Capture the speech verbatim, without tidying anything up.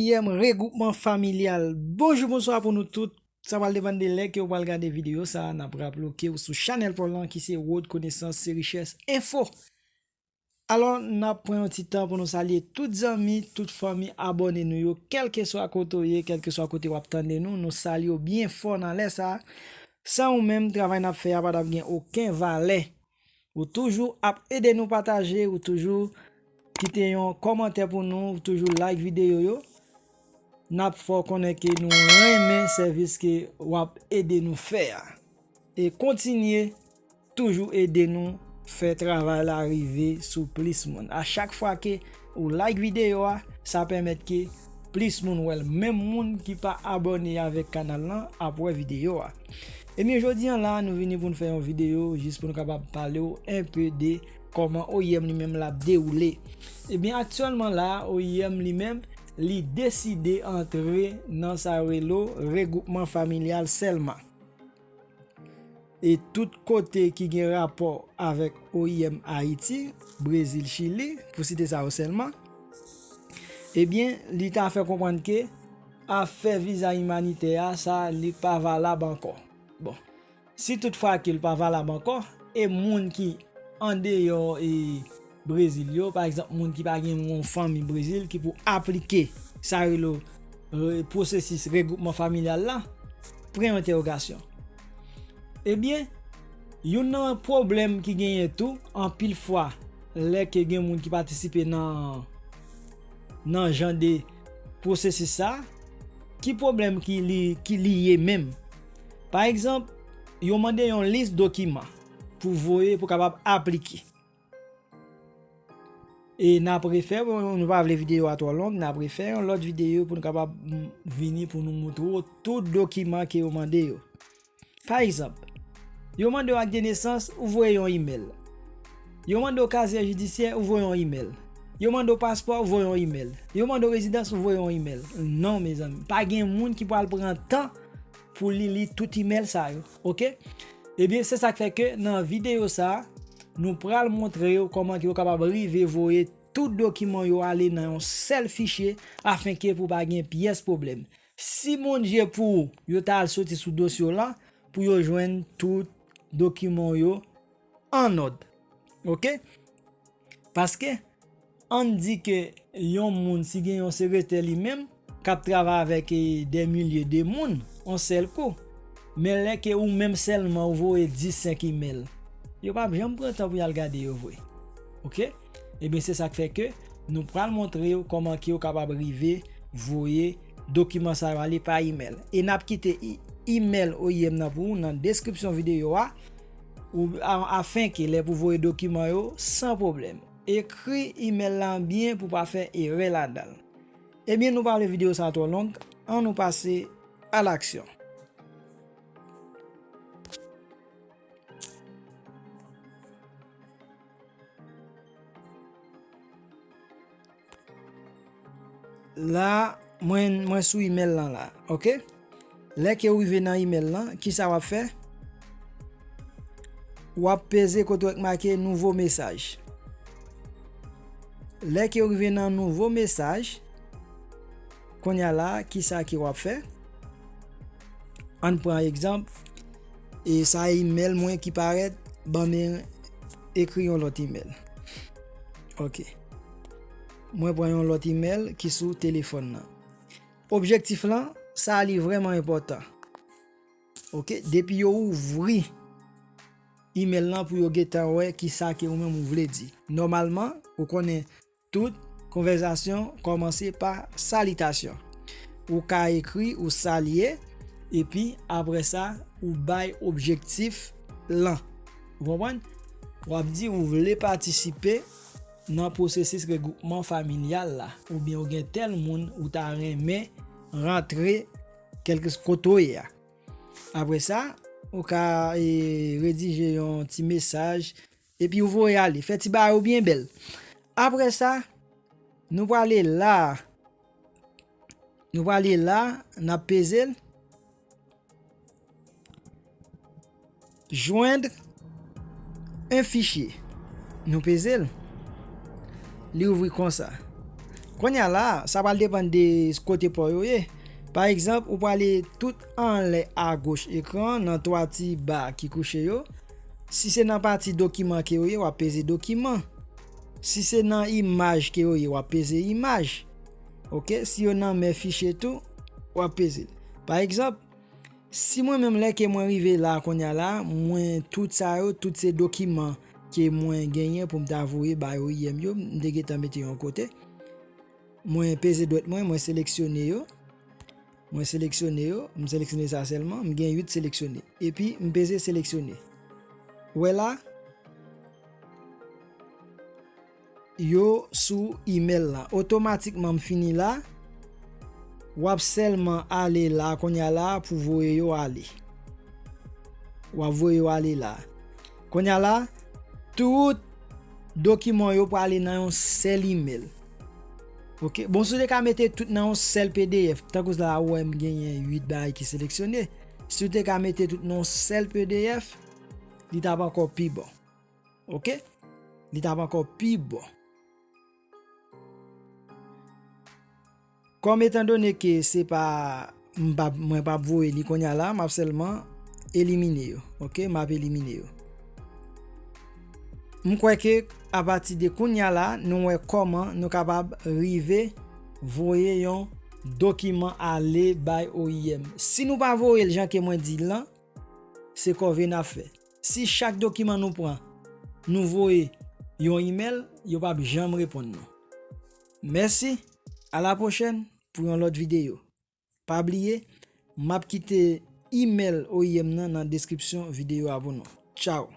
Yèm, regwoupman familyal. Bonjou, bonswa pou nou tout. Sa pral depann de lè ke w pral gade videyo sa a. N ap raple w ke w sou chanèl pa w lan ki se Wòd Konesans se Richès Enfo. Alò, n ap pran yon ti tan pou nou salye tout zanmi, tout fanmi abòne nou yo, kèlkeswa kote w ye, kèlkeswa kote w ap tande nou, nou salye w byen fò nan lè sa a. San ou menm, travay n ap fè a pa t ap gen okenn valè. Ou toujou ap ede nou pataje, ou toujou kite yon kòmantè pou nou, ou toujou like videyo yo. N ap fè w konnen ke nou renmen sèvis ke w ap ede nou fè a. E kontinye toujou ede nou fè travay la rive sou plis moun. A chak fwa ke ou like videyo a, sa pèmèt ke plis moun wè l. Menm moun ki pa abòne avèk kanal lan ap wè videyo a. Ebyen, jodi a la, nou vini pou n fè yon videyo jis pou nou kapab pale w enpe de kòman O I M li menm l ap dewoule. Ebyen, aktyèlman la, O I M li menm, li deside antre nan sa yo rele regwoupman familyal sèlman. E tout kote ki gen rapò avèk O I M Ayiti, Brezil, Chili, pou site sa yo sèlman, ebyen, li ta fè konprann ke afè viza imanitè a, sa, li pa valab ankò. Bon, si toutfwa ke l pa valab ankò, e moun ki andeyò e Brezil yo, pa egzanp, moun ki pa gen yon fanmi Brezil ki pou aplike sa rele, e, pwosesis regwoupman familyal la, pwen entèwogasyon. Ebyen, youn nan pwoblèm ki genyen tou, anpil fwa, lè ke gen moun ki patisipe nan, nan jan de pwosesis sa, ki pwoblèm ki li, ki li ye menm? Pa egzanp, yo mande yon lis dokiman pou voye, pou kapab aplike. E n ap refè, nou pa vle videyo a twò long, n ap refè yon lòt videyo pou nou kapab, mm, vini pou nou montre w tout dokiman ke yo mande yo. Pa egzanp, yo mande w ak de nesans, ou voye yon imèl. Yo mande w kazye jidisyè, ou voye yon imèl. Yo mande w paspò, ou voye yon imèl. Yo mande w rezidans, ou voye yon imèl. Non, mezanmi, pa gen moun ki pral pran tan pou li li tout imèl sa yo, oke? Ebyen, se sa k fè ke nan videyo sa a, nou pral montre yo kòman ke yo kapab rive voye tout dokiman yo ale nan yon sèl fichye, afenke pou pa gen pyès pwoblèm. Si Bondye pou ou, yo ta al soti sou dosye w lan, pou yo jwenn tout dokiman yo an òd. Oke? Paske, ann di ke yon moun, si gen yon sekretè li menm, k ap travay avèk, e, dè milye de moun, yon sèl kou. Men lè ke ou menm sèlman ou voye dis, senk imèl, yo p ap janm pran tan pou y al gade yo vre. Oke? Ebyen, se sa k fè ke nou pral montre yo kòman ke yo kapab rive voye dokiman sa yo ale pa imèl. E n ap kite i-, imèl O I M nan pou ou nan deskripsyon videyo a, ou, a, afenke lè pou voye dokiman yo san pwoblèm. Ekri imèl lan byen pou pa fè erè ladan l. Ebyen, nou pa vle videyo sa twò long, ann nou pase a laksyon. La, mwen, mwen sou imèl lan la, oke? Lè ke w rive nan imèl lan, kisa w ap fè? W ap peze kote w wè k make nouvo mesaj. Lè ke w rive nan nouvo mesaj, kounye a la, kisa ke w ap fè? Ann pran egzanp, e sa e imèl mwen ki parèt, ban m ekri yon lòt imèl. Oke. Mwen pran yon lòt imèl ki sou telefòn nan. Objektif lan, sa li vrèman enpòtan. Oke, depi yo ouvri imèl lan pou yo gentan wè kisa ke ou menm ou vle di. Nòmalman, ou konnen tout konvèsasyon kòmanse pa salitasyon. Ou ka ekri, ou salye, epi apre sa, ou bay objektif lan. Ou konprann? W ap di ou vle patisipe nan pwosesis regwoupman familyal la, oubyen ou gen tèl moun ou ta renmen rantre kèlke kote w ye a. Apre sa, ou ka, e, redije yon ti mesaj, epi ou voye ale. Fè ti bagay ou byen bèl. Apre sa, nou prale la. Nou prale la, n ap peze l. Joindre un fichier. Nou peze l. Li ouvri konsa. Kounye a la, sa pral depann de kote pa w yo ye. Pa egzanp, ou prale tout anlè agoch ekran nan twa ti ba ki kouche yo. Si se nan pati dokiman ke yo ye, w ap peze dokiman. Si se nan imaj ke yo ye, w ap peze imaj. Oke, si yo nan men fichye tou, w ap peze l. Pa egzanp, si mwen menm lè ke mwen rive la kounye a la, mwen tout sa yo, tout se dokiman ke mwen genyen pou m ta voye bay O I M yo, m te gentan mete yon kote. Mwen peze dwèt mwen, mwen seleksyone yo. Mwen seleksyone yo, m seleksyone sa sèlman, m gen uit seleksyone. Epi m peze seleksyone. Ou wè la, yo sou imèl la. Otomatikman m fini la, w ap sèlman ale la kounye a la pou voye yo ale. W ap voye yo ale la. Kounye a la, tout dokiman yo prale nan yon sèl imèl. Oke? Bon, si w te ka mete tout nan yon sèl P D F, tankou la ou wè m genyen uit bagay ki seleksyone. Si w te ka mete tout nan yon sèl P D F, li t ap ankò pi bon. Oke? Li t ap ankò pi bon. Kòm etandone ke se pa m p ap, mwen p ap voye li kounye a la, m ap sèlman elimine yo. Oke, m ap elimine yo. M kwè ke apati de kounye a la, nou wè kòman nou kapab rive voye yon dokiman ale bay O I M. Si nou pa voye l jan ke mwen di l lan, se kòve n ap fè. Si chak dokiman nou pran, nou voye yon imèl, yo p ap janm reponn nou. Mèsi, a la pwochèn pou yon lòt videyo. Pa bliye, m ap kite imèl O I M nan nan deskripsyon videyo a pou nou. Tchaw!